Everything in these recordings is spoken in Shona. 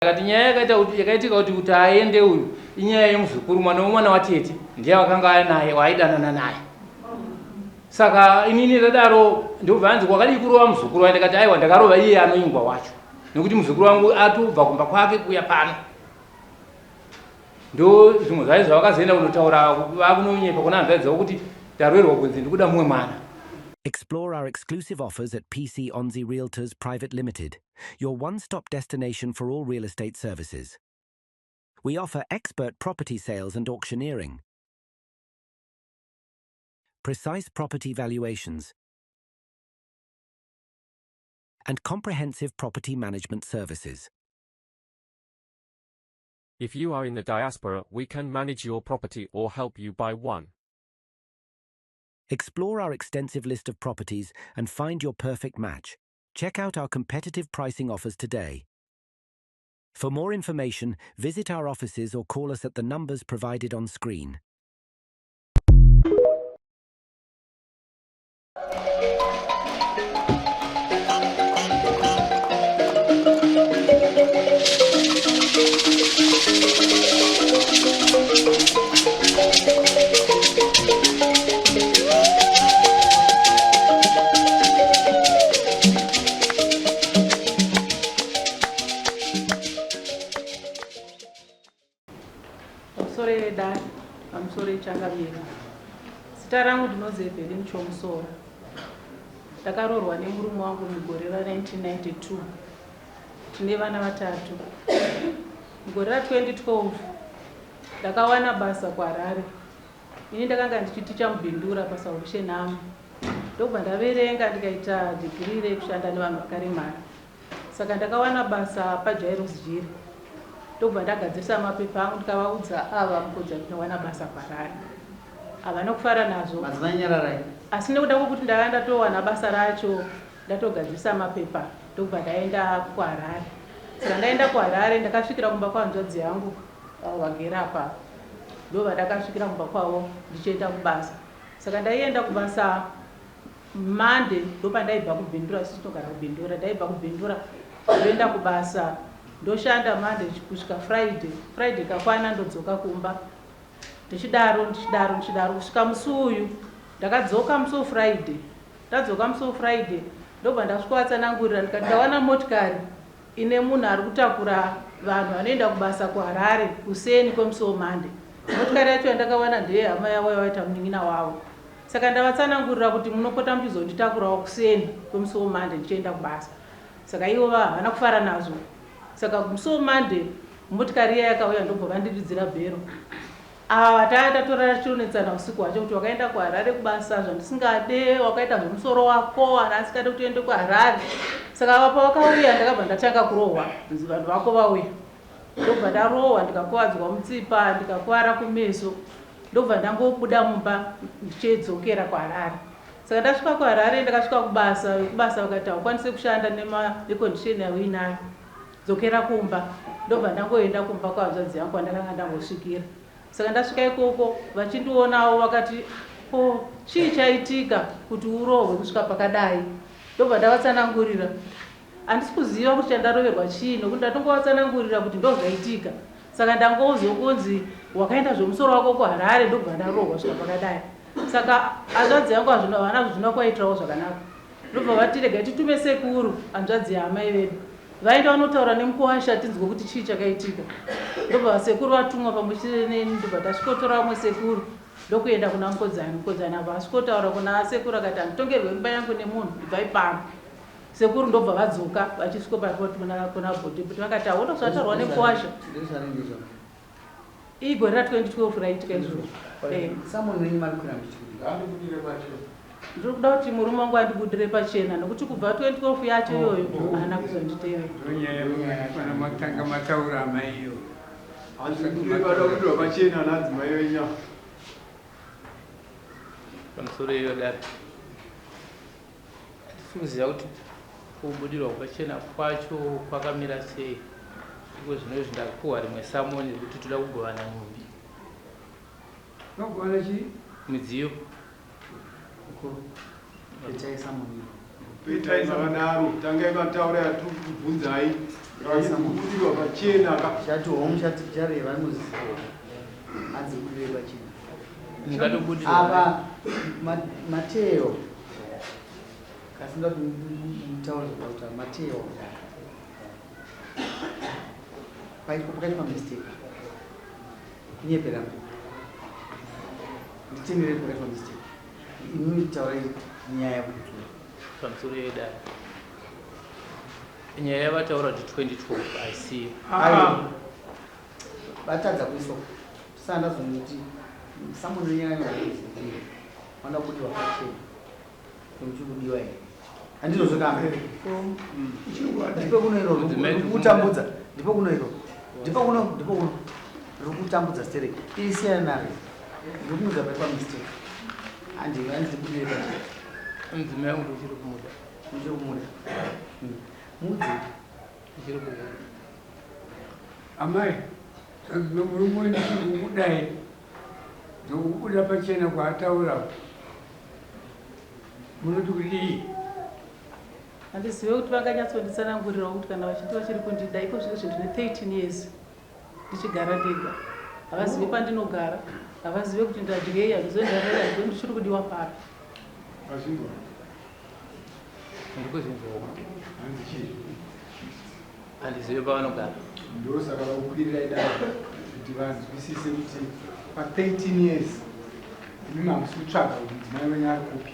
Akati nyaya yakaita kuti yakaitika kuti kuti aende uyu inyaya yemuzukuru mwana wemwana watete ndiye wakanga anaye waaidanana naye. Saka inini ndadaro ndobva anzi wakadii kurova muzukuru waye ndakati aiwa ndakarova iye anoingwa wacho nekuti muzukuru wangu atobva kumba kwake kuuya pano. Ndo zvimwe zvacho zvavakazoenda kunotaura vakunonyepa kuna hanzvadzi dzavo kuti ndaroerwa kunzi ndikuda mumwe mwana. Explore our exclusive offers at PC Onzi Realtors Private Limited, your one stop destination for all real estate services. We offer expert property sales and auctioneering, precise property valuations, and comprehensive property management services. If you are in the diaspora, we can manage your property or help you buy one. Explore our extensive list of properties and find your perfect match. Check out our competitive pricing offers today. For more information, visit our offices or call us at the numbers provided on screen. Pamusoro vedare, pamusoro ichangamire. Zita rangu ndinonzi Evelyn Chomusora. Ndakaroorwa nemurume wangu mugore ra 1992. Tine vana vatatu. Mugore ra 2012 ndakawana basa kuHarare. Ini ndakanga ndichiticha muBindura paSalvation Army. Ndokubva ndaverenga ndikaita degree rekushanda nevanhu vakaremara. Saka ndakawana basa paJairos Jiri. Ndokubva ndagadzirisa mapepa angu ndikavaudza ava mukodzi ndinowana basa kuHarare. Havana kufara nazvo. Madzimai nyararai. Asi nekuda kwekuti ndanga ndatowana basa racho ndatogadzirisa mapepa ndokubva ndaenda kuHarare. Saka ndaenda kuHarare ndakasvikira kumba kwahanzvadzi yangu avo vagere apa ndovandakasvikira kumba kwavo ndichienda kubasa. Saka ndaienda kubasa Monday ndopandaibva kuBindura isu tinogara kuBindura ndaibva kuBindura ndoenda kubasa ndoshanda Monday kusvika Friday Friday kakwana ndodzoka kumba ndichidaro ndichidaro ndichidaro kusvika musi uyu ndakadzoka musi weFriday ndadzoka musi weFriday ndobva ndasvikovatsanangurira ndikati ndawana motikari ine munhu ari kutakura vanhu vanoenda kubasa kuHarare kuseni kwemusi weMonday motikari yacho yandakawana ndeyehama yavo yavaita munin'ina wavo Saka ndavatsanangurira kuti munopota muchizonditakurawo kuseni kwemusi weMonday ndichienda kubasa. Saka ivo havana kufara nazvo. Saka musi weMonday motikari iya yakauya ndobva vandiridzira bhero. Ava vatanga tatorara tichionetsana usiku hwacho kuti wakaenda kuHarare kubasa zvandisingade, wakaita zvemusoro wako, ana asingade kuti uende kuHarare. Saka ava pavakauya ndakabva ndatanga kurohwa, kunzi vanhu vako vauya. Ndobva ndarohwa ndikakuvadzwa mutsipa, ndikakuvara kumeso. Ndobva ndangobuda mumba ndichidzokera kuHarare. Saka ndasvika kuHarare ndakasvika kubasa, vekubasa vakati haukwanise kushanda necondition yauinayo, dzokera kumba. Ndobva ndangoenda kumba kwahanzvadzi yangu kwandakanga ndangosvikira. Saka ndasvika ikoko vachindionawo vakati ko chii chaitika kuti urohwe kusvika pakadai. Ndobva ndavatsanangurira. Handisi kuziva kuti chandaroverwa chii nokuti ndatongovatsanangurira kuti ndozvaitika. Saka ndangoudzwa kunzi wakaenda zvemusoro wako kuHarare ndokubva ndarohwa svika pakadai. Saka hanzvadzi yangu hazvina havana zvina kuvaitirawo zvakanaka. Ndobva vati regai titume sekuru hanzvadzi yaamai vedu. Vaenda vanotaura nemukuwasha tinzwe kuti chii chakaitika. Ndobva sekuru vatumwa pamwe chete neni ndobva tasvikotora vamwe sekuru ndokuenda kuna Mukodzani. Mukodzani abva asvikotaura kuna sekuru akati handitongerwe imba yangu nemunhu ibvai pano. Sekuru ndobva vadzoka vachisviko paripoti kuna kuna bhodhi kuti vakati hauna zvataurwa nekuwasha. Igore ra 2012 raitika izvozvo. Eh. Ndiri kuda kuti murume wangu andibudire pachena nokuti kubva 2012 yacho iyoyo haana kuzonditevera. Ndonyaya matanga mataura amai iyo. Pachena nadzimai venyu. Pamusoro iyo dare. Hatisi kuziva kuti kubudirwa pachena kwacho kwakamira sei. Iko zvino izvi ndapuhwa rimwe samoni rekuti toda kugovana nhumbi. Kugovana chii? Midziyo. Mukuru, itai samoni iro. Petai makadaro, tangai mataura yatiri kukubvunzai. Kubudirwa pachena ka. Chati homu chati chareva anoziva hanzi budirei pachena. Ndingatobudirwa. Apa Mateo kasi ndoda kuti mutaure zvataura Mateo paitwa pakaitwa mistake kunyepera nditenderei pakaitwa mistake Imimi taurai nyaya kudzura. Pamusoro yedare. Nyaya yavataura kuti 2012 haisiyo. Ayo. Vatadza kuiswa. Saka ndazonoti someone nyaya yakuziva. Vanoda kuti wakachena. Kuti kudiwa here? Handizvo zvekamba. Ndipo kuno iro rikutambudza. Ndipo kuno iro. Ndipo kuno ndipo kuno. Rikutambudza sterek. Iri siyana naro. Ndiri paitwa mistake. Handi hanzi budire pachena. Mudzimai wangu ndichiri kumuda. Ndichiri kumuda. Mudzi. Ndichiri kumuda. Amai, nomurume wenyu kukudai ndokubuda pachena kwaataura munoti kudii? Handizive kuti vanganyatsonditsanangurirawo kuti kana vachiti vachiri kundida iko zvino zvinhu ndine 13 years ndichigara ndega. Havazive pandinogara, havazive kuti ndadyei, handizive ndarara, handizive kuti ndichiri kudiwa papi. Mazvinzwa? Ndikuzinzwawo. Hanzi chii? Handizive pavanogara. Ndosaka vakukwirirai dare kuti vanzwisise kuti pa 13 years imi hamusi kutsvaga kuti mudzimai wenyu ari kupi.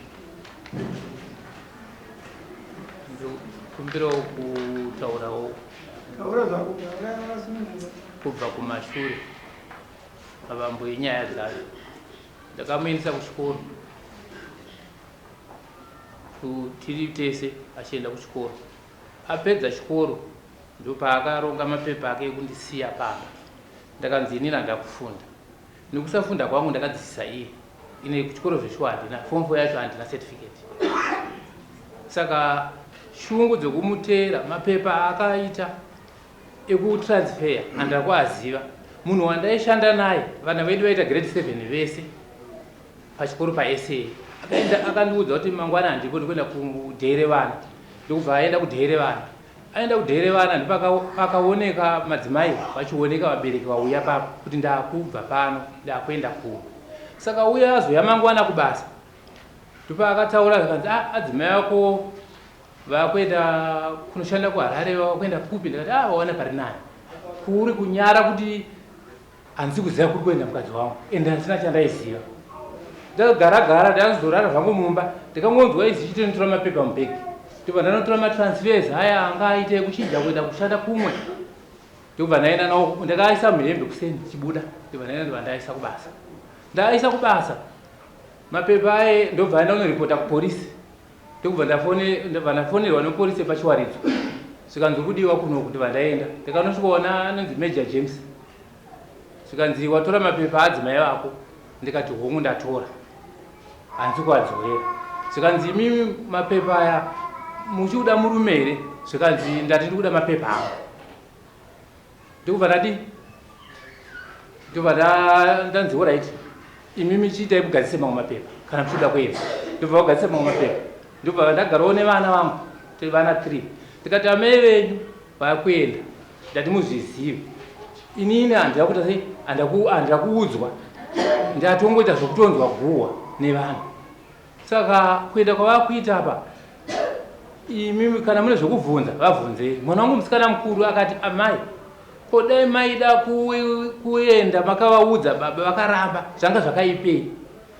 Ndokumbirawo kutaurawo. Taura zvako, taura wakasununguka. Kubva kumashure mavambo enyaya dzacho. Ndakamuendesa kuchikoro. Tiri tese achienda kuchikoro. Apedza chikoro ndopaakaronga mapepa ake ekundisiya pamba. Ndakanzi inini handakufunda. Nekusafunda kwangu ndakadzidzisa iye. Ine kuchikoro zveshuwa handina, form 4 yacho handina certificate. Saka shungu dzekumuteera mapepa aakaita ekutransfer handina kuaziva. Munhu wandaishanda naye, vana vedu vaita grade 7 vese pachikoro paSA. Akaenda akandiudza kuti mangwana handipo ndikuenda kudhere vana. Ndokubva aenda kudhere vana. Aenda kudhere vana ndipakaoneka madzimai vachioneka vabereki vauya papo kuti ndakubva pano ndakuenda kuno. Saka uya azoya mangwana kubasa. Ndopaakataura zvikanzi ah adzimai ako vakuenda kunoshanda kuHarare vakuenda kupi ndikati ah vawana pari nani. Kuri kunyara kuti handisi kuziva kuri kuenda mukadzi wangu ende handisina chandaiziva. Ndakagara gara ndakazorara zvangu mumba ndikangonzwa izi chitonotora mapepa mubhegi ndobva ndanotora matransfers aya anga aite ekuchinja kuenda kushanda kumwe ndobva ndaenda nawo ndakaisa muhembe kuseni ndichibuda ndobva ndaenda ndobva ndaisa kubasa ndaisa kubasa mapepa aye ndobva aenda kunoripota kupolisi ndokubva ndabva ndafonerwa nepolisi yepachiwaridzo zvikanzi kudiwa kunoku ndobva ndaenda ndikanosvikoona anonzi Major James zvikanzi watora mapepa adzimai vako ndikati hongu ndatora hanzi kuadzorera zvikanzi imimi mapepa aya muchikuda murume here zvikanzi ndati ndikuda mapepa angu ndikubva ndadi ndobva ndanzi orit imimi chiitai mugadzise mamwe mapepa kana muchida kuenda ndobva vagadzisa mamwe mapepa ndobva ndagarawo nevana vangu tiri vana 3 ndikati amai venyu vakuenda ndati muzvizive inini handina kuita sei handina kuudzwa ndatongoita zvokutonzwa guhwa nevanhu Saka kuenda kwavakuita apa imimi kana mune zvekubvunza vabvunzei. Mwana wangu musikana mukuru akati amai ko dai maida kuenda makavaudza baba vakaramba zvanga zvakaipei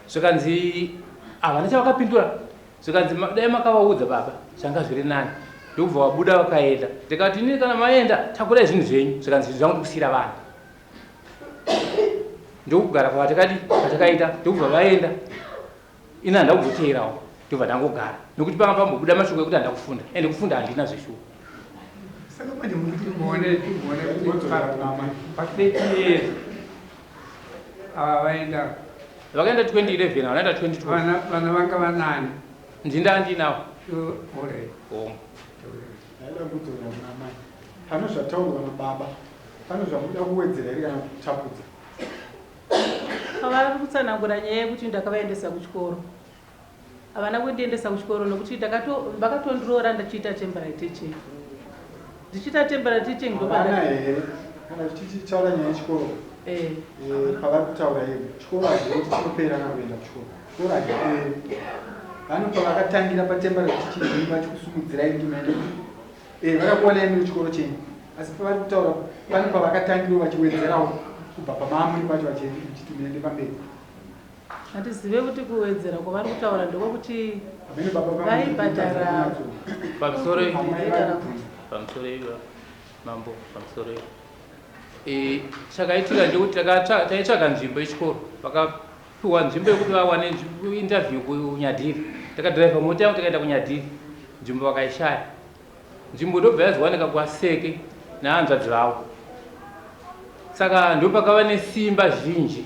zvikanzi havana chavakapindura zvikanzi dai makavaudza baba zvanga zviri nani ndokubva vabuda vakaenda ndikati inini kana maenda takurai zvinhu zvenyu zvikanzi zvinhu zvangu ndikusiira vana ndokugara kwatakadi kwatakaita ndokubva vaenda ini handina kumboteerawo ndobva ndangogara nokuti panga pambobuda mashoko ekuti handina kufunda ende kufunda handina zveshuwa saka manje mune kuti pa 30 years ava vaenda vakaenda 2011 vanaenda 2012 vana vanga vanani ndinda andinawo hongu ndaida kudzorera kuna amai pane zvataurwa nababa pane zvamuda kuwedzera here kana kutapudza Pavari kutsanangura nyaya yekuti ndakavaendesa kuchikoro. Havana kundiendesa kuchikoro nokuti vakatondiroora ndachiita temporary teaching. Ndichiita temporary teaching Havana here kana tichitaura nyaya yechikoro? Eh. Eh, pavari kutaura ivo chikoro hazvivo kuti chinopera kana kuenda kuchikoro. Chikoro hachiperi. Vanopa vakatangira patemporary teaching vachikusumudzirai kuti muende. Eh, vakakuwanai muri chikoro chenyu. Asi pavari kutaura pane pavakatangirawo vachiwedzerawo kubva pamamuri pacho vachiti muende pamberi. Handizive kuti kuwedzera kwavari kutaura ndekwekuti vaibhadhara pamusoro pamusoro mambo pamusoro e, chakaitika ndekuti taitsvaga nzvimbo yechikoro vakapiwa nzvimbo yekuti vawane interview kunyadhiri takadhiraivha mota yangu takaenda kunyadhiri nzvimbo vakaishaya Nzvimbo ndobva yazowanika kwaSeke nahanzvadzi vavo. Saka ndopakava nesimba zhinji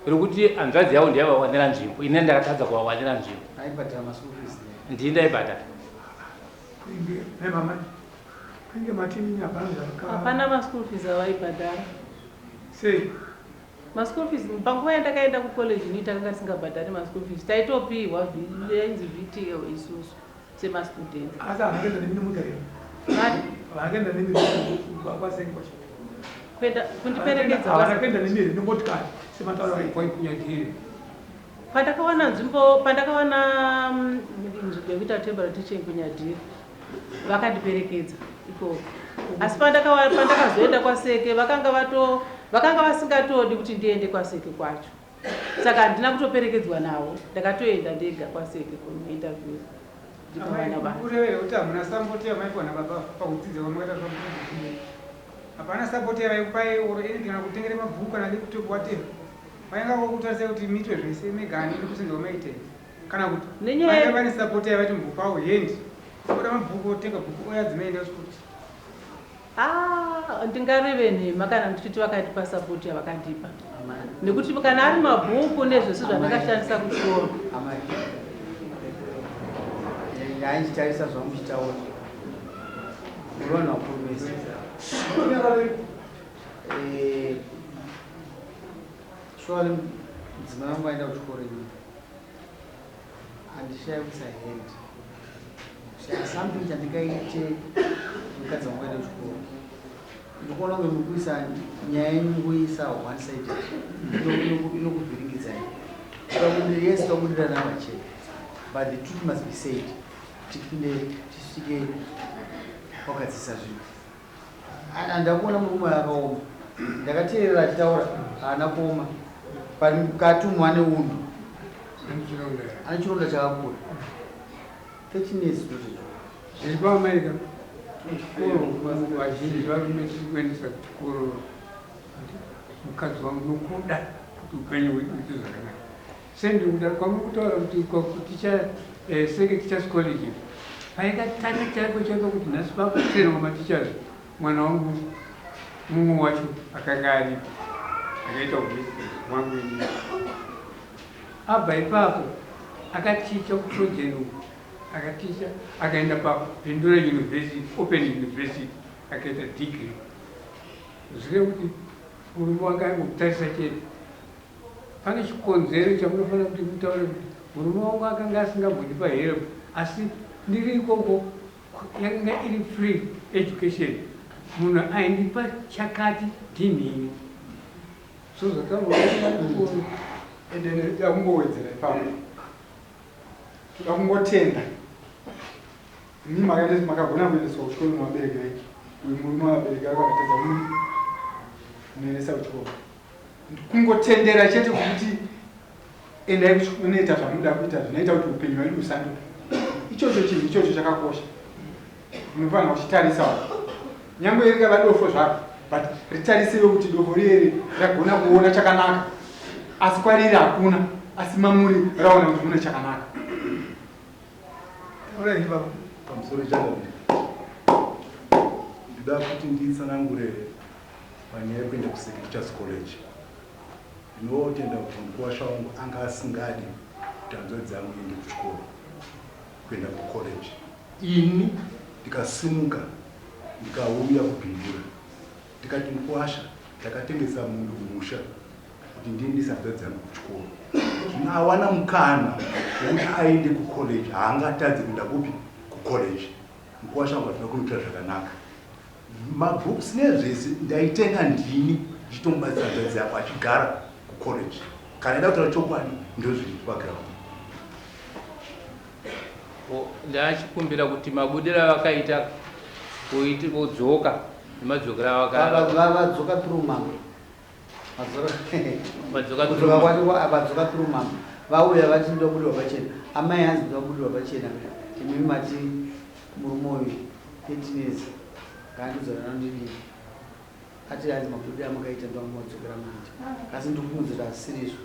rekuti hanzvadzi yavo ndiyavawanira nzvimbo, ini ndakatadza kuvawanira nzvimbo. Aibhadhara maschool fees. Ndini ndaibhadhara. Hapana maschool fees avaibhadhara. Sei? Maschool fees panguva yandakaenda kucollege ini takanga tisingabhadhari maschool fees, taitopihwa yainzi VTL isusu. semastudents. Asi havana kuenda nemi nemota here? Mari? Havana kuenda nemi kwasengi kwacho? Kuenda kundiperekedza. Havana kuenda nemi here nemotikari sematauro aikunyadhiri? Pandakawana nzvimbo, pandakawana nzvimbo yekuita temporary teaching kuNyadhiri, vakandiperekedza ikoko. Asi pandakazoenda kwaSeke vakanga vato vakanga vasingatodi kuti ndiende kwaSeke kwacho. Saka handina kutoperekedzwa navo, ndakatoenda ndega kwaSeke kunointerview ndikawana basa. Kurevera kuti hamuna sapoti yamaipiwa nababa pakudzidza kwamakaita zvamunodzidzira. Hapana sapoti yavaikupai or anything kana kutengera mabhuku kana laptop whatever. Vainga vokutarisa kuti muitwe zvese mega ani nekusenza kwamaita kana kuti Nenyaya vainga vane sapoti yavaitombopawo hand oda mabhuku otenga bhuku oya dzimaenda kuchikoro. Ah, ndingareve nhema kana ndichiti vakandipa support yavakandipa nekuti kana ari mabhuku nezvese zvandakashandisa kuchikoro. Amai, ndaichitarisa zvamuchitaura muri vanhu vakuru mese. Eh, surely mudzimai wangu aenda kuchikoro ini handishaye kuisa hand kushaya something chandingaite mukadzi wangu aenda kuchikoro ndikuona kunge mukuisa nyaya yenyu mukuisa one side inokuvhiringidzai. Yes, takubudirana pachena but the truth must be said tipinde tisvike kwakadzisa zvinhu. Handakuona murume akaoma ndakateerera achitaura haana kuoma but mukati umu ane undu ane chironda chakakura 13 years ndozvezvo zviri paamerica kuchikoro vazhinji varume tiri kuendesa kuchikoro mukadzi wangu nokuda kuti upenyu huite zvakanaka sendikuda kwamuri kutaura kuti kuticha eh, seke teachers college paikatanga chaiko chaiko kuti nhasi pakutenwa mateachers mwana wangu mumwe wacho akanga aripo akaita wangu ini abva ipapo akaticha kutrojan uku akaticha akaenda pabindura university open university akaita degree zvireva kuti murume wake aingokutarisa chete Pane chikonzero chamunofanira kuti mutaure kuti murume wangu akanga asingambondipa help asi ndiri ikoko yakanga iri free education munhu aindipa chakati ndinini so zvataurwa ende ndoda kungowedzera ipapo toda kungotenda imi makagona kuendeswa kuchikoro nevabereki venyu uyu murume vabereki vake vakatadza kumuendesa kuchikoro Kungotendera chete kuti endai kunoita zvamunoda kuita zvinoita kuti upenyu hwedu husanduke. Ichocho chinhu ichocho chakakosha. Munofanira kuchitarisawo. Nyangwe ringava dofo zvaro, but ritarisewo kuti dofo riyeri ragona kuona chakanaka. Asi kwariri hakuna, asi mamuri raona kuti mune chakanaka. Taurai baba. Pamusoro changamire. Ndida kuti nditsanangure Panyaya yekuenda kuSeke Teachers College, ndinotenda kuti mukuwasha wangu anga asingadi kuti hanzvadzi yangu iende kuchikoro, kuenda kucollege. Ini ndikasimuka ndikauya kuBindura ndikati mukuwasha ndakatengesa mombe kumusha kuti ndiendese hanzvadzi yangu kuchikoro. Zvino awana mukana wekuti aende kucollege, haangatadzi kuenda kupi? Kucollege. Mukuwasha wangu hatina kumuitira zvakanaka. Mabooks nezvese ndaitenga ndini ndichitomubatsira hanzvadzi yako achigara kucollege. Kana ida kutaura chokwadi ndozviri paground. Ndachikumbira kuti mabudiro avakaita kudzoka nemadzokero avakavadzoka through mama vadzoka kwacho vadzoka through mama vauya vati ndobudirwa pachena amai hanzi ndobudirwa pachena imimi mati murume uyu 13 years ngaandidzorana ndidii ati hanzi mabudiro amakaita ndoamadzokera manje asi ndikumudzira asirizvo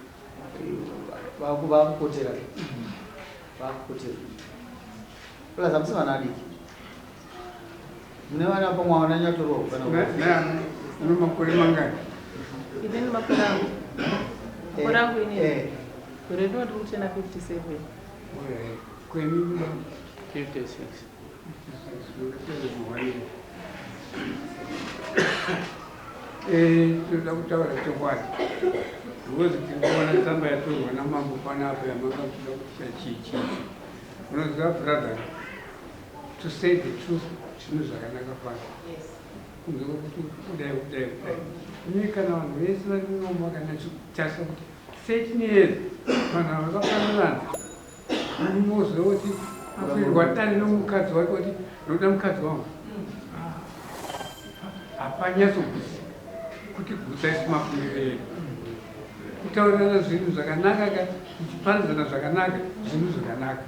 vakupotera vakupotera plus hamusi vana vadiki mune vana pamwe vana nyatorohwa kana une makore mangani inini makore angu makore angu inini eh. gore rino ndiri kutena 57 kwenyu 56 Eh, tinoda kutaura chokwadi because tinoona tsamba yatorwa namambo panapa yamanga kuda kuita chii chii unoziva brother to say the truth zvinhu zvakanaka pano kunze kwekuti kudai kudai kudai imi kana vanhu vese vari munomu vakanyatsotarisa kuti 13 years vanhu vakafananana unoziva kuti akwirwa dare nomukadzi wake kuti ndoda mukadzi wangu hapanyatsogutsi kuti gutsa isu mafungiro edu kutaurirana zvinhu zvakanaka ka tichipanzana zvakanaka zvinhu zvakanaka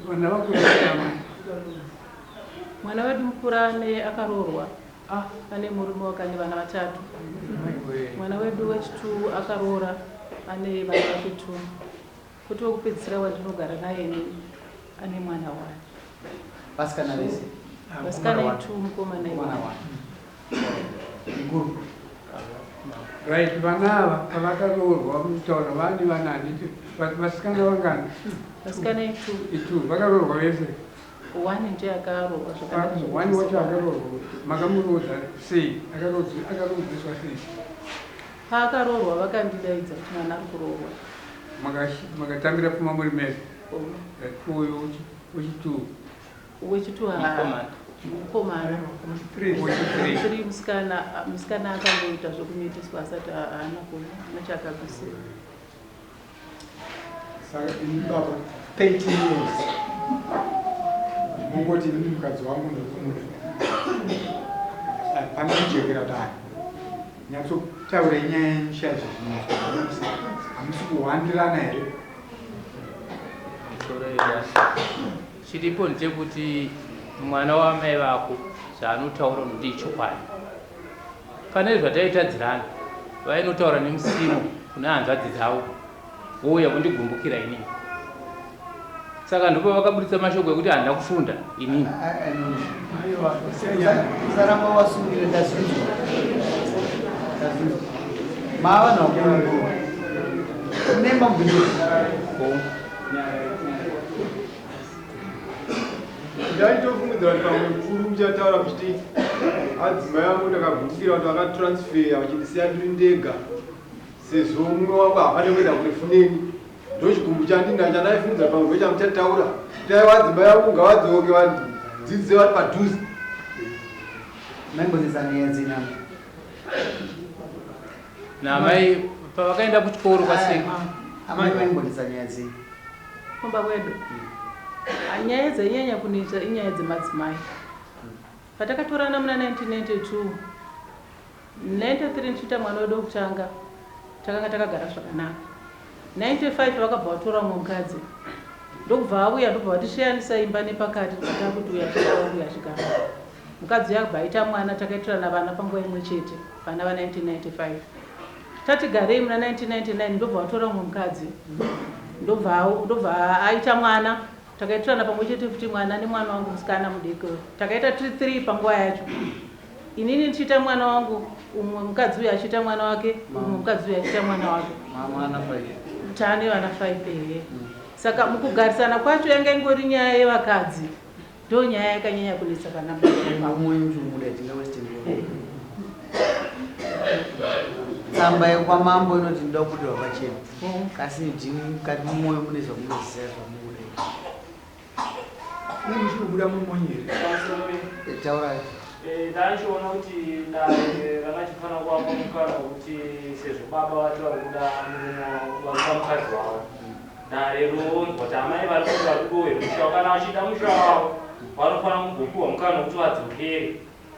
vana vakuru mwana wedu mukuru ane akaroorwa ah. ane murume wake ane vana vatatu mwana wedu wechitu akaroora ane vana vake two kuti wekupedzisira wandinogara naye ane mwana wani vasikana vese vasikana itu mukomana mukuru right vana ava pavakaroorwa mutaura vani vana handiti vasikana vangani vasikana itu itu vakaroorwa vese one ndiye akaroorwa zvakanaka one wacho akaroorwa makamuroodza sei akaroodzeswa sei paakaroorwa vakandidaidza kuti mwana ari kuroorwa makatambira pfuma muri mese uyu wechitu wechitu mukomana three musikana musikana akangoita zvekumitiswa asati haana kuona chaakabvisira saka ini baba 13 years ndinongoti ini mukadzi wangu ndokumuda hapana kujekera dare nyatsotaura nyaya yenyu chaizvo zvinyatsokubudisa hamusi kuhwandirana here Chiripo ndechekuti mwana wamai vako zvaanotaura unoti ichokwadi. Pane zvataitadzirana vainotaura nemusimo kune hanzvadzi dzavo vouya vondigumbukira inini. Saka ndipo vakaburitsa mashoko ekuti handina kufunda inini. Usaramba wasungire ndazvinzwa. Ndazvinzwa. Mava vanhu vakuru. Nemba mubhindura. Ndaitofungidzira kuti pamwe mukuru muchataura muchiti adzimai angu ndakavhundukira kuti vakatransfer vachindisiya ndiri ndega sezvo mumwe wangu hapane kuenda kurefu neni ndochigumbu chandinacho chandaifungidzira pamwe ndochamuchataura kuti aiwa adzimai angu ngavadzoke vadzidzise vari padhuze. Maimbonetsa nyaya dzenama. Namai pavakaenda kuchikoro kwaseka. Amai vaimbonetsa nyaya dzei? Kumba kwedu. Nyaya dzainyanya kunetsa inyaya dzemadzimai. Patakatorana muna 1992, 93 ndichiita mwana wedu wekutanga, takanga takagara zvakanaka. 95 vakabva vatora mumwe mukadzi ndokubva auya ndobva vatishiyanisa imba nepakati tikatanga kuti uyu achigara uyu achigara. Mukadzi uya akabva aita mwana takaitirana vana panguva imwe chete vana va 1995. Tati garei muna 1999 ndobva vatora mumwe mukadzi ndobva aita mwana takaitirana pamwe chete futi mwana nemwana wangu musikana mudiki uyu. Takaita tiri 3 panguva yacho. Inini ndichiita mwana wangu umwe mukadzi uyu achiita mwana wake umwe mukadzi uyu achiita mwana wake. Mwana 5. Tane vana 5 ehe. Saka mukugarisana kwacho yanga ingori nyaya yevakadzi. Ndo nyaya yakanyanya kunetsa pana baba. Mumwe mtu muda tinga waste nguva. Tsamba yekwamambo inoti ndinoda kubudirwa pachena. Kasi ndimi mukati mumwoyo mune zvamunoziva zvamunoda. Nei muchinobuda mumonyi here? Taurai. Ndachiona kuti dare ranga chifanira kuvapa mukana wekuti sezvo baba vati vari kuda murume wavo, vari kuda mukadzi wavo, dare ronzwa kuti amai vari kuti vari kudiwa here musha wavo. Kana vachida musha wavo vanofanira kumbopiwa mukana wekuti vadzokere.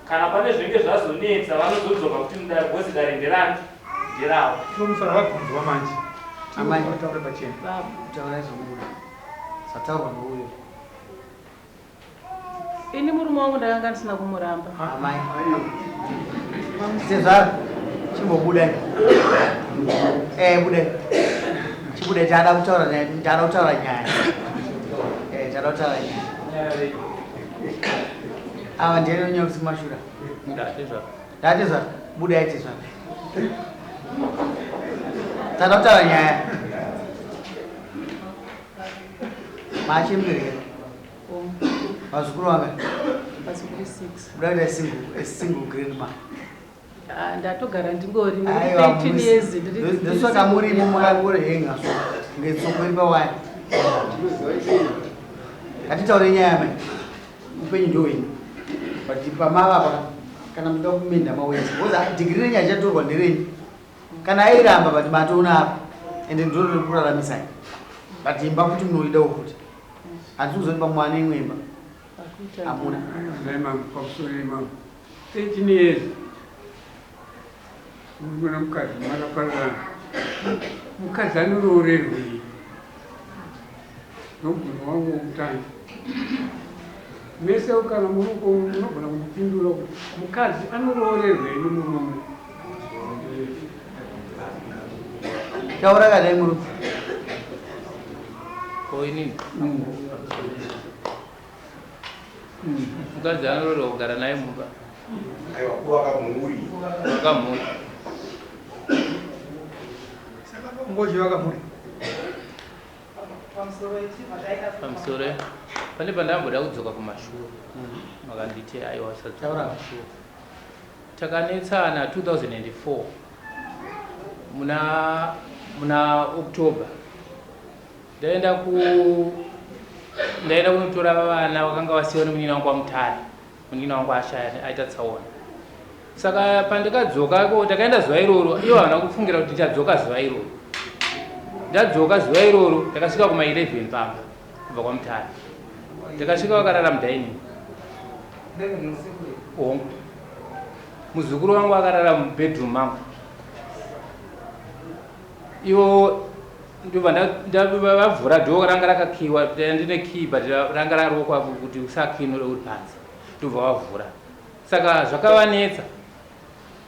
Kana pane zvinenge zvazonetsa vanozodzoka kuti mudare, because dare nderani? Nderavo. Tinomusara vabvunzwa manje. Amai. Taure pachena. Taurai zvamunoda. Zvataurwa nouyo. Ini murume wangu ndakanga ndisina kumuramba. Amai. Tezvara, chimbobuda. Buda. Chibuda tada kutaura nyaya, tada kutaura nyaya. Tada kutaura nyaya. Ava ndiye nyoka mashura. Ndatezvara. Ndatezvara, buda tezvara. Tada kutaura nyaya. Machembere. Vazukuru vanga. Vazukuru 6. Buda kuita single, a single grandma. Ah, ndatogara ndingori ndiri Aiwa, 13 years ndiri ndosaka murimo makangorehenga so ngetsoko iri pawaya. Ngatitaure nyaya mai. Upenyu ndowenyu. But pamava apa kana muda kumenda mawezi. Because degree renyu hachatorwa nderenyu. Kana airamba but matoona apa. Ende ndiro riri kuraramisai. But imba kuti munoidawo futi. Handisi kuzoti pamwe ane imwe imba. Hamuna. Zai mambo, pamusoro imambo. 13 years. Murume nomukadzi makapararana. Mukadzi anoroorerwei? Ndomubvunzo wangu wokutanga. Mese kana muri uko munogona kundipindura kuti mukadzi anoroorerwei nomurume? Taura kana murume. Ko inini? Mukadzi anoroorwa kugara naye mumba. Aiwa, kuvaka mhuri. Kuvaka mhuri. Saka ngochivaka mhuri. Pamusoro pane pandamboda kudzoka kumashure. Makanditi aiwa usadzoka Taura. kumashure. Takanetsana 2004 muna October. Ndaenda kunotora vana vakanga vasiwa nemunini wangu waMutare. Munini wangu ashaya aita tsaona. Saka pandakadzoka ko takaenda zuva iroro, ivo havana kufungira kuti ndichadzoka zuva iroro. Ndadzoka zuva iroro ndakasvika kuma 11 pamba kubva kwaMutare. Ndakasvika vakarara mudining. Hongu. Muzukuru wangu akarara mubedroom mangu. Ivo ndobva vavhura dhoo ranga rakakiwa, ndine key but ranga rarokwa kuti usakinure uri panze. Ndobva vavhura. Saka zvakavanetsa.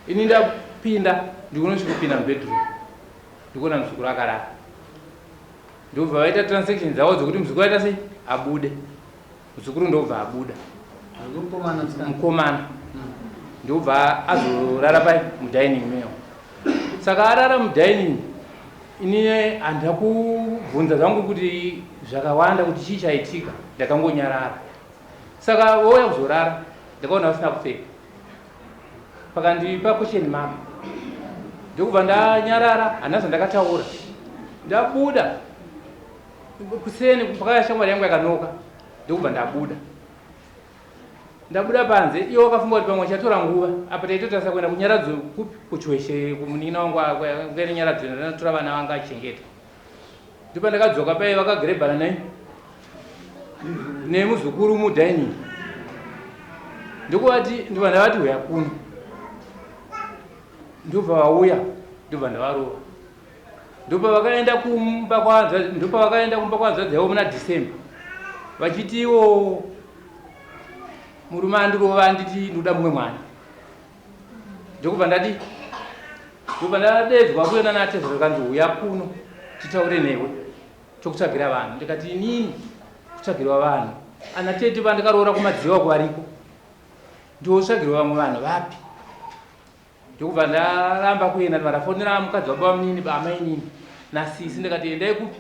Ini ndapinda ndikunosvika kupinda mubedroom. Ndikuona muzukuru akarara. Ndobva vaita transaction dzavo dzekuti muzukuru aita sei? Abude. Muzukuru ndobva abuda. Mukomana musikana. Mukomana. Ndobva azorara pai mudining mewo. Saka arara mudining, ini handina kubvunza zvangu kuti zvakawanda kuti chii chaitika, ndakangonyarara. Saka vouya kuzorara, ndakaona vasina kupfeka. Pakandipa question mark. Ndokubva ndanyarara, handina zvandakataura. Ndabuda kuseni pakauya shamwari yangu yakanoka, ndokubva ndabuda. Ndabuda panze, iwo wakafunga kuti pamwe chatora nguva. Apa taitotarisa kuenda kunyaradzo kupi kuchweshe kumunin'ina wangu kuenda nyaradzo ndanotora vana vanga achengeta. Ndipo ndakadzoka paye vakagirebhana nai nemuzukuru mudining. Ndokuvati ndobva ndavati huya kuno. Ndobva vauya, ndobva ndavarova. Ndopavakaenda kumba kwa ndopavakaenda kumba kwahanzvadzi yavo muna December. Vachiti iwo murume andirova anditi ndoda mumwe mwana. Ndokubva ndati ndobva ndadedzwa kuenda natezvara zvikanzi huya kuno titaure newe tokutsvagira vanhu. Ndikati inini kutsvagirwa vanhu ana tete vandakaroora kumadziwa kuvariko ndotsvagirwa vamwe vanhu vapi. Ndokubva ndaramba kuenda, ndobva ndafonera mukadzi wababa munini amainini nasisi, ndikati endai kupi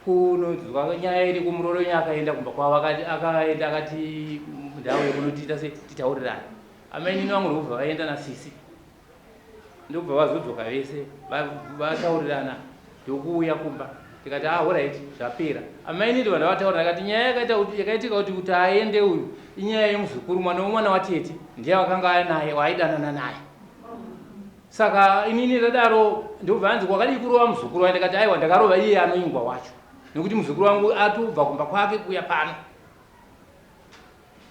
kunonzwa nyaya iri kumurooro wenyu akaenda kumba kwavo, akaenda akati ndauye kuno tiita se titaurirane. Amainini vangu ndokubva vaenda nasisi. Ndobva vazodzoka vese vataurirana ndokuuya kumba ndikati ah alright zvapera. Amainini vandavataurira ndakati nyaya yakaita kuti yakaitika kuti kuti aende uyu inyaya yemuzukuru mwana wemwana watete ndiye wakanga naye waaidanana naye. Saka inini ndadaro ndobva anzi kwakadii kurova muzukuru waye ndikati aiwa ndakarova iye anoingwa wacho nekuti muzukuru wangu atobva kumba kwake kuuya pano.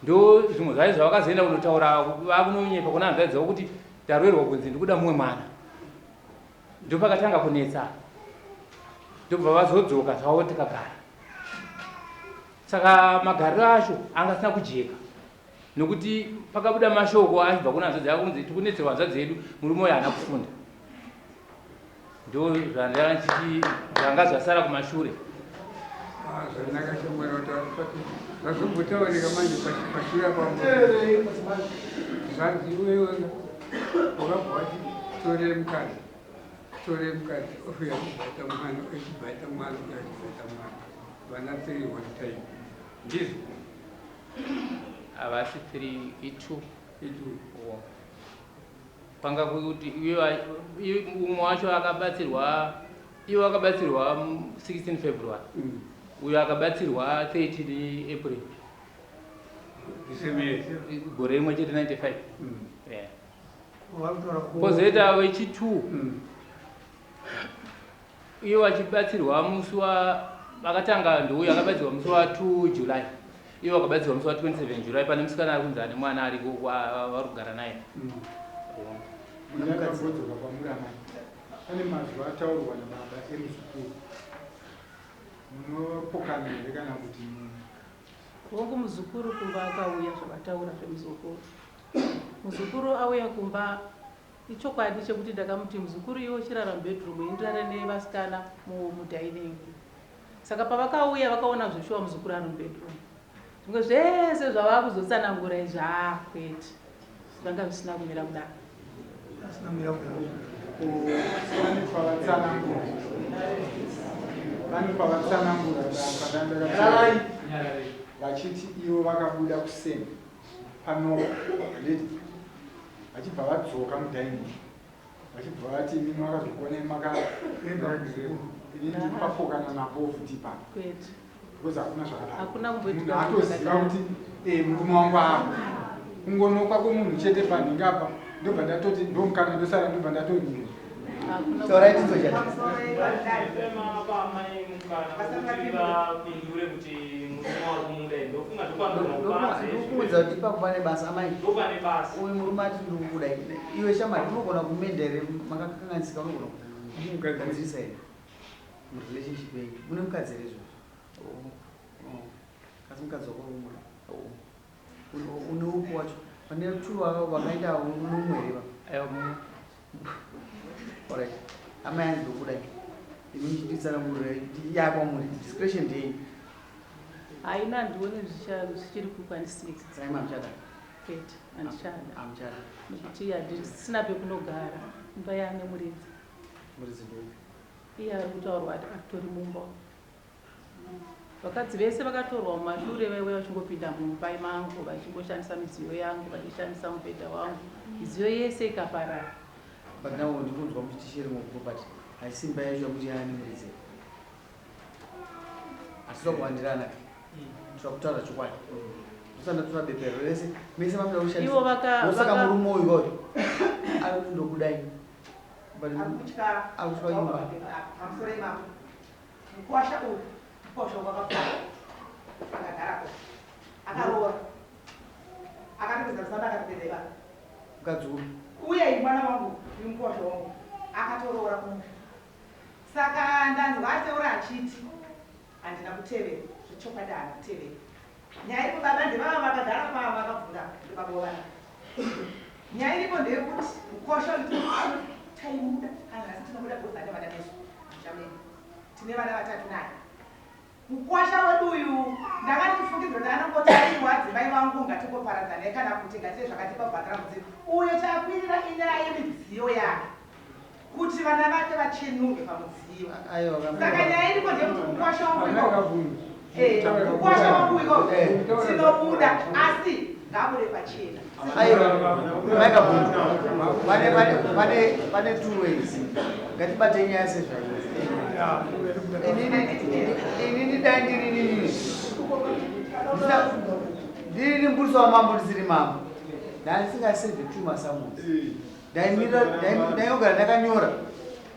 Ndo zvimwe zvacho zvavakazoenda kunotaura vakunonyepa kuna hanzvadzi dzavo kuti ndaroerwa kunzi ndikuda mumwe mwana. Ndopakatanga kunetsa. Ndobva vazodzoka zvavo tikagara. Saka magariro acho anga asina kujeka nokuti pakabuda mashoko achibva kuna hanzvadzi yako kunzi tikunetserwa hanzvadzi yedu murume uyo haana kufunda. Ndo zvandanga ndichiti zvanga zvasara kumashure. Ah, zvanaka shamwari wataura zvazombotaurika manje pashure apo zvanzi iwewe wakabva wati tore mukadzi tore mukadzi ofuya kubata mwana echibata mwana uya achibata mwana vana three one time ndizvo havasi three itwo itwo panga kuti umwe wacho akabatsirwa iwo akabatsirwa 16 February mm. uyo akabatsirwa 13 April gore rimwe chete 95 mm. yeah. Kozoita wechi 2 mm. Iye wachibatsirwa musi wa vakatanga ndouyo akabatsirwa musi wa 2 July iye wakabatsirwa musi wa 27 July pane musikana ari kunzi ane mwana ariko vari kugara naye mm. Ndakambodzoka kwamuri amai pane mazwi ataurwa nababa emuzukuru munopokana here kana kuti Hongu muzukuru kumba akauya zvavataura zvemuzukuru. Muzukuru auya kumba ichokwadi chekuti ndakamuti muzukuru iwe uchirara mubedroom ini ndirare nevasikana mudining. Saka pavakauya vakaona zveshuwa muzukuru ari mubedroom. Zvimwe zvese zvavakuzotsanangura izvi haa kwete. Zvanga zvisina kumira kudaro. Asina kumira kudaro. Pane pavatsanangura. Pane pavatsanangura padandakati vachiti ivo vakabuda kuseni pano handiti vachibva vadzoka mudining vachibva vati imimi vakazokuonai maka ini ndiri papokana napo futi ipapo Kwete. Because hakuna zvakadaro. Hakuna kumboitika Munhu atoziva kuti eh, murume wangu apa. Kungonokwa kwemunhu chete panhingi apa ndobva ndatoti ndomukana ndosara ndobva ndatonhingi. Taurai tinzwe chete. Ndikuudza kuti ipapo pane basa amai. Uyu murume ati ndikukuda iwe shamwari unogona kumenda here makakanganisika unogona kugadzirisa here murelationship yenyu mune mukadzi here izvozvo oh. Oh. Kasi mukadzi wako uri oh. Une upi wacho pane two vakaenda unomwe here va Alright. Amai hanzi ndokuda imi muchinditsanangurira yakwamuri discretion ndei haina handione zvichiri kukwanisika saka imi hamuchada kwete handichada hamuchada nekuti handisina pekunogara imba yaane muridzi muridzi ndoupi Iye ari kutaurwa ati atori mumba umu. Vakadzi vese vakatorwa mumashure vaiuya vachingopinda mumba mangu vachingoshandisa midziyo yangu vachishandisa mubhedha wangu midziyo yese ikaparara. But now ndikunzwa muchiti sharing of property haisi imba yacho yakuti yaani muridzi. Hatisi kuwandirana. Tiri kutaura chokwadi. Ndosanda tora bepa rese mese mamuda kushandisa. Ivo vaka Ndosaka murume uyu uyu ari kuti ndokudai. Arikutya Arikutya imba. Pamusoro ipapo. Mukwasha uyu, mukwasha wakapfava. Akagarapo. Akaroora. Akatopedza kusamba akatopedza ipapo. Mukadzi uyu. Uye mwana wangu, uyu mukwasha wangu, akatoroora kumusha. Saka ndanzwa ataura achiti handina kutevera. Zvechokwadi haana kutevera. Nyaya iripo baba ndevava vakagara pava vakabvunda ndobaba wevana. Nyaya iripo ndeyekuti mukosha taimuda kana nhasi tinomuda because ane vana nesu musha medu tine vana vatatu naye. Mukwasha wedu uyu ndanga ndichifungidzira kuti anongoti aiwa adzimai vangu ngatingoparadzanai kana kuti ngatiite zvakati pabhadhara mudziyo uyo chakwirira inyaya yemidziyo yake kuti vana vake vachenurwe pamudziyo saka nyaya iripo ndeyekuti mukwasha wangu iko eh, mukwasha wangu iko tinobuda asi Ngaabude pachena. Aiwa, Mai Kabundu, pane pane pane pane two ways. Ngatibate nyaya sezvairi. Inini inini dai ndiri inini. Ndisina ndiri mbuso wamambo ndisiri mambo. Ndandisingaseve two masummons. Ndaimira ndaingogara ndakanyora.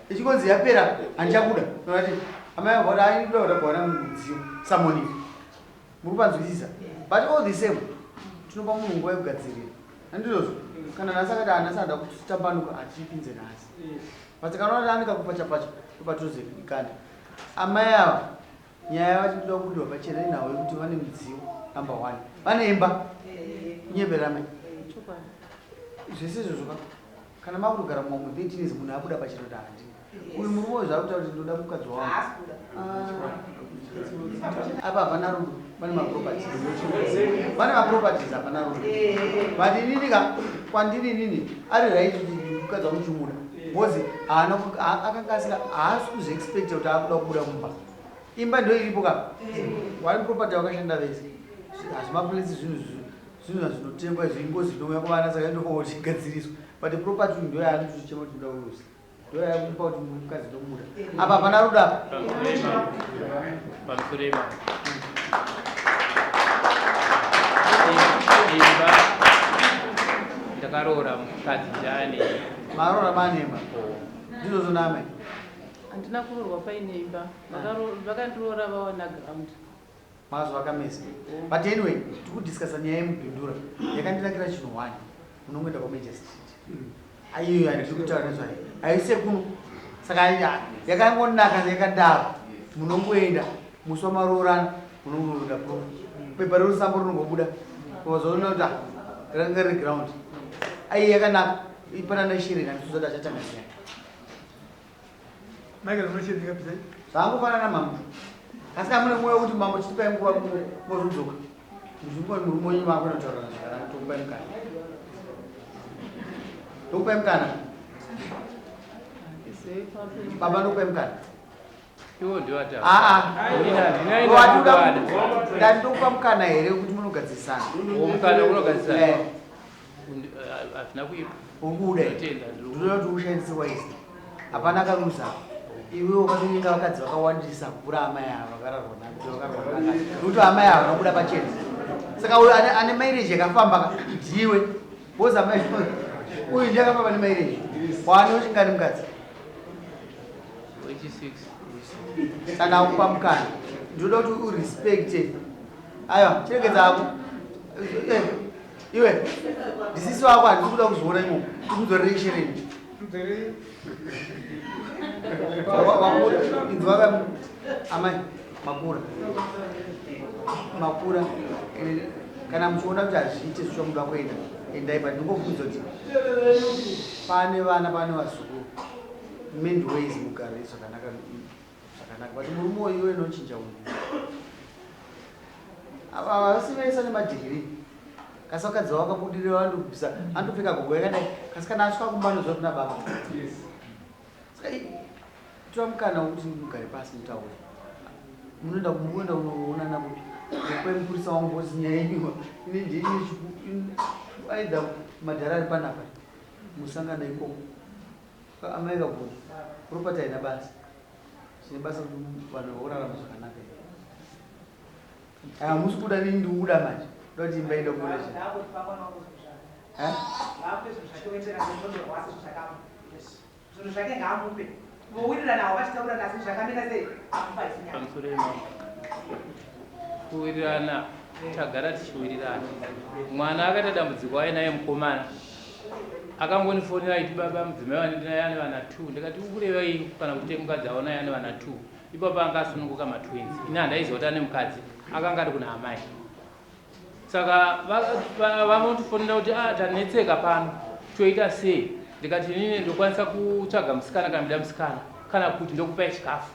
Ichingonzi yapera handichabuda. Ndinoti amai vangu vati "Ai, ndoda kuwana mudziyo summon iyi. Muri kupanzwisisa? But all the same tinopa munhu nguva yekugadzirira. Handizvozvo? Kana nhasi akati hanasi anoda kutambanuka hatiipinze nhasi. But kana kuti aneka kupacha pacha ndopatozikanda. Amai ava nyaya vachitoda kubudirwa pachena inhau yekuti vane mudziyo number one. Vane imba. Kunyepera amai. Chokwadi. Zvese izvozvo ka kana makutogara mumwe 13 years munhu abuda pachena kuti handina. Uyu murume uyu zvaari kutaura kuti ndoda mukadzi wangu. Apa hapana rudo, pane maproperties. Pane maproperties hapana rudo. But inini ka kwandiri inini ari right kuti mukadzi wangu chimuda. Because haana akanga asika haasi kuzviexpecta kuti akuda kubuda mumba. Imba ndo iripo ka. Wari property wakashanda vese. Hazvimapolisi zvinhu zvinhu zvinotengwa izvi ingozi inouya kuvana saka indofanira kuti igadziriswe. But property ndo yaanotochema kuti ndoda kurusa. Ndo yakupa kuti mukadzi ndomuda. Apa hapana rudo apa. Pamusoro imambo. Imba ndakaroora mukadzi ndane Maroora mane imba. Ndizvozvo namai. Handina kuroorwa paine imba. Vakandiroora vawana ground. Mazuva akamesa. But anyway, tikudiscussa nyaya yemubhindura. Yakandinakira chinhu one. Munongoenda kwaMajor Street. Aiyo handiri kutaura nezvayo. Haisi yekuno. Saka yakangonaka yakadaro. Munongoenda musi wamaroorana munongoenda proof. Pepa rerusambo rinongobuda. Wazoona kuti ah, ranga riri ground. Ai yakanaka. Ipanana shiri handisuzati achatanga nyaya. Michael unochiri kabisa. Zvangofanana mambo. Asi amune mwoyo wekuti mambo chitipai nguva mozodzoka. Muzvimbo murume wenyu makunotaura zvakanaka tokupai mukana. Tokupai mukana. Baba ndokupai mukana. Iwo ndiwata. Ah ah. Inini handina ina Watuda kukwada. ndati ndokupa mukana here kuti munogadzisana. Uwo mukana unogadzisana. Eh. Hazvina kuipa. Ukuda. Ndinotenda, ndiri Ndinoda kuti ushandise waisi. Hapana karuza. Iwe wakatonyenga vakadzi vakawandisa kupfuura amai ava vakararwa navo vakararwa navo. Nokuti amai ava vanobuda pachena. Saka uyu ane mileage yakafamba ka ndiwe. Because amai uyu ndiye akafamba nemileage. Waane uchingani mukadzi? 86. Saka akupa mukana. Ndinoda kuti urespecte. Aiwa, chiregedza hako. Iwe, ndisisi wako handisi kuda kuzviona imomo. Ndikudzorere shereni. Wakura, inzwa ka amai, makura. Makura. Kana muchiona kuti hazviite zvichamuda kuenda, endai but ndingobvunza kuti pane vana pane vazukuru. Many ways mugare zvakanaka zvakanaka. But murume uyu iwe unochinja unhu. Ava vasi vese nemadhigiri. Kasi vakadzi vavo vakabudirira vandobvisa andopfeka gogo yakadai. Kasi kana asvika kumba anoziva kuna baba. Saka tora mukana wekuti mugare pasi mutaure. Munoenda kumuenda kunoonana kupi? Kupe mupurisa wangu bosi nyaya yenyu. Ini ndini aidha madhara ari panapa. Musangana ikoko. Amai kabvunza. Property haina basa. Zvine basa kuti vanhu vorarama zvakanaka. Ah, musi kuda nini ndikuda manje. Ndoda kuti imba ida kubuda chii. Eh? Zvinhu zvake ngaamupe. Vowirirana havo vachitaura nasi zvakamira sei amupa isinyaya. Pamusoro imambo. Kuwirirana tagara tichiwirirana. Mwana akaita dambudziko ainaye mukomana. Akangonifonera aiti baba mudzimai wandinaye ane vana 2. Ndikati ukurevei kana kuti mukadzi aonaye ane vana 2. Ipapo anga asununguka matwins. Ini handaiziva kuti ane mukadzi. Akanga ari kuna amai. Saka vanotifonera kuti ah tanetseka pano. Toita sei? Ndikati inini ndokwanisa kutsvaga musikana kana ndida musikana kana kuti ndokupai chikafu.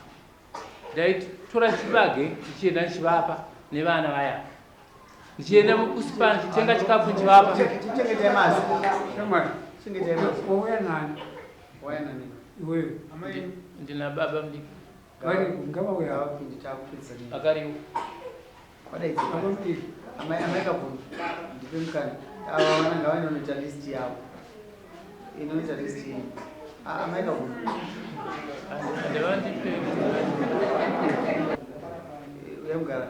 Ndaitora chibage ndichienda ndichivapa nevana vaya. Ndichienda kuspa ndichitenga chikafu ndichivapa. Chengetai mazi. Shamwari. Chengetai mazi. Wauya nani? Wauya nani? Iwewe. Ndina baba mudiki. Vari ngavauya. Ngavapinde takupedzisa. Akariwo. Wadaidzira. Amai amai Kabvundu, ndipe mukana. Ava vana ngavainonoita list yavo. Inoita list yenyu. Ah, amai Kabvundu. Handivandipe. Uya mugara.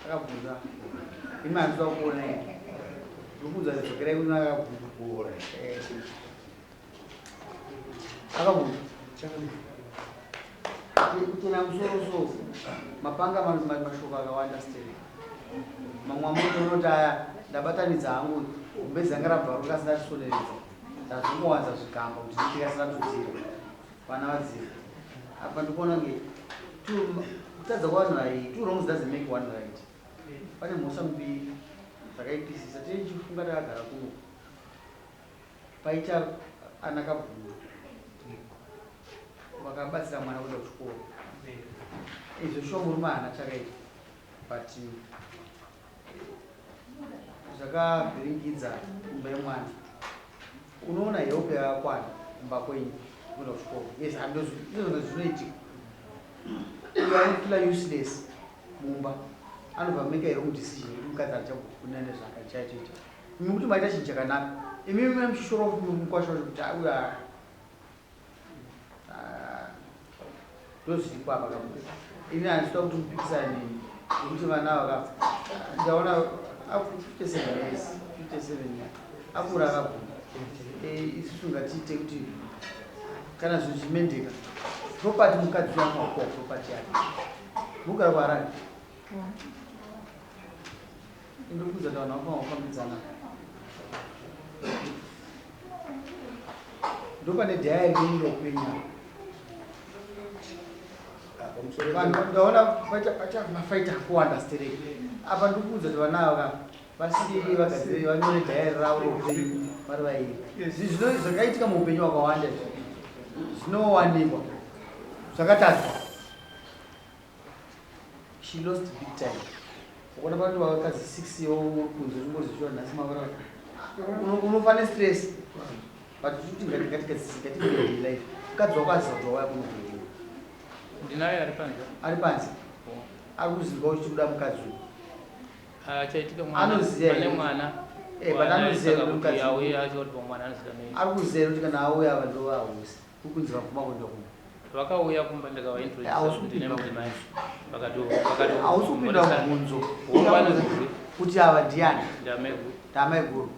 Akabvunza. Imi handisa kuona ini. Ndikubvunza dzokerai kuna akabvunza. Eh. Akabvunza. Kuchena musoro so mapanga mashoko akawanda stereki. Mamwe amunotoona kuti aya ndabatanidza hangu gumbezi ranga rabvaruka asina chisoneredza. Ndazongowanza zvigamba kuti nditikasira tudzira. Vana vadzira. Apa ndikuona kunge kutadza kwavanhu vaii two wrongs doesn't make one right. Pane mhosva mbiri zvakaipisisa tichifunga takagara kuno. Paita ana Kabvundu vakabatsira mwana kuenda kuchikoro. Izvo shuwa murume haana chakaita but zvakavhiringidza imba yemwana. Unoona help yakakwana kumba kwenyu kuenda kuchikoro. Yes, handizvo zvinoitika. Uyo anofila useless mumba anobva make a wrong decision yekuti mukadzi achagokuna nezvaakachaitoita. Imi kuti maita chinhu chakanaka. Imi mune muchishora mukwasha wacho kuti uyu ndozviripo apa kabuda. Ini handisida kuti mupikisane neni nekuti vana ava ka ndaona 57 years 57 years akura akabvuma. Isusu ngatiite kuti kana zvinhu zvimendeka property mukadzi uyo anowakuwa property yake. Mugara kuHarare. Ndikuudza kuti vanhu vanofanira kufambidzana. Ndopane diary renyu roupenyu apa. Vanhu ndaona pacha pacha mafaita kuwanda stereki. Apa ndikuudza kuti vana ava ka vasiye vagadzire vanyore diary ravo roupenyu vari vairi. Zvino zvakaitika muupenyu hwakawanda izvi. Zvinowanikwa. Zvakatadzwa. She lost big time. Ukaona panoti vakadzi 6 yo kunze uchingozvishuwa nhasi mavara unofa nestress. But kuti ngati ngati ngati ngati life. Mukadzi wako aziva kuti wauya kuno kuno. Ndinaye ari panze. Ari panze. Ari kuziva kuti kuda mukadzi uyu. Ah, chaitika mwana. Anoziva Pane mwana. Eh, but anoziva kuti mukadzi. Auye acho kuti mwana anoziva nei. Ari kuziva kuti kana auya vanhu vahosi. Kukunzi vabvuma kuenda kumba. Vakauya kumba ndikava introduce Hausi kuti ndine kupinda mudzimai. Vakato vakato Hausi kupinda mubvunzo. Vanoziva Kuti ava ndiani? Ndamaiguru. Ndamaiguru.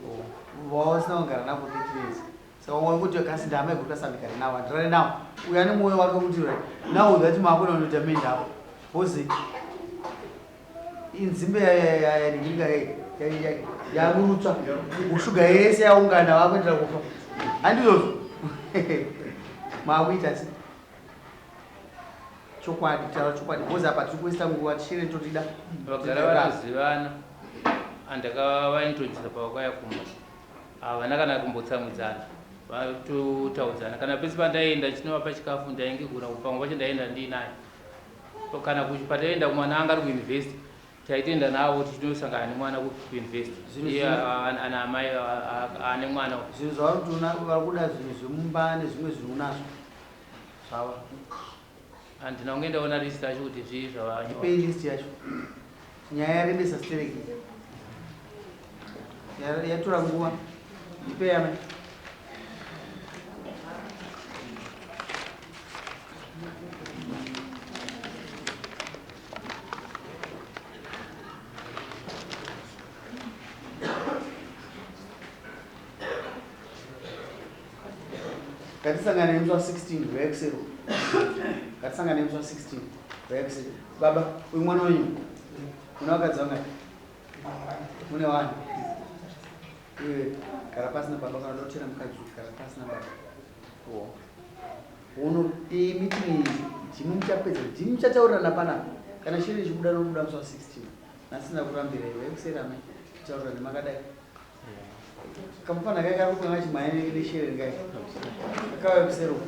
Vausina kugara navo 30 years. Saka umwe kuti kasi ndamaiguru kasamigare navo handirare navo. Uyu ane mwoyo wake kuti right. Now that maakuna unoita mend apo. Bozi inzimbe yaningirika yaburutswa shuga yese yaungana vakuendera kufa. Handizvozvo. Maakuita se chokwadi taura chokwadi because apa tiri kuwaster nguva tichiri totida Vagara vanozivana. Andakavaintroduce pavakauya kumba. Havana kana kumbotsamwidzana. Vatotaudzana. Kana pese pandaienda chinovapa chikafu ndainge kuna pamwe pacho ndaienda ndiinaye. Kana pataienda kumwana anga ari kuuniversity taitoenda navo tichinosangana nemwana kuuniversity. Zvinhu Iye zvino- ana amai ane mwana. Zvinhu zvavari kuti vari kuda zvinhu zvemumba nezvimwe zvinhu unazvo zvava. Handina kunge ndaona list yacho kuti zvii zvavanyora. Ndipei list yacho. Nyaya yarebesa stereki. Yatora nguva. Ndipei amai. Ngatisangane nemusi wa 16 wekusero. Ngatisangane nemusi wa 16 wekusero. Baba, uyu mwana wenyu mune vakadzi vangani? Mune wani? Iwe gara pasi na baba kana uda kutera mukadzi uyu gara pasi na baba. Oh. Uno iyi meeting iyi ndimi muchapedza ndimi muchataurirana panapa. Kana shiri ichibuda nobuda musi wa 16. Nhasi ndakurambira iwe kuseri amai. Taurirane makadai. Kamufana kai kari kupanga chimhanya neshere ngai. Kakauya kuseri uko.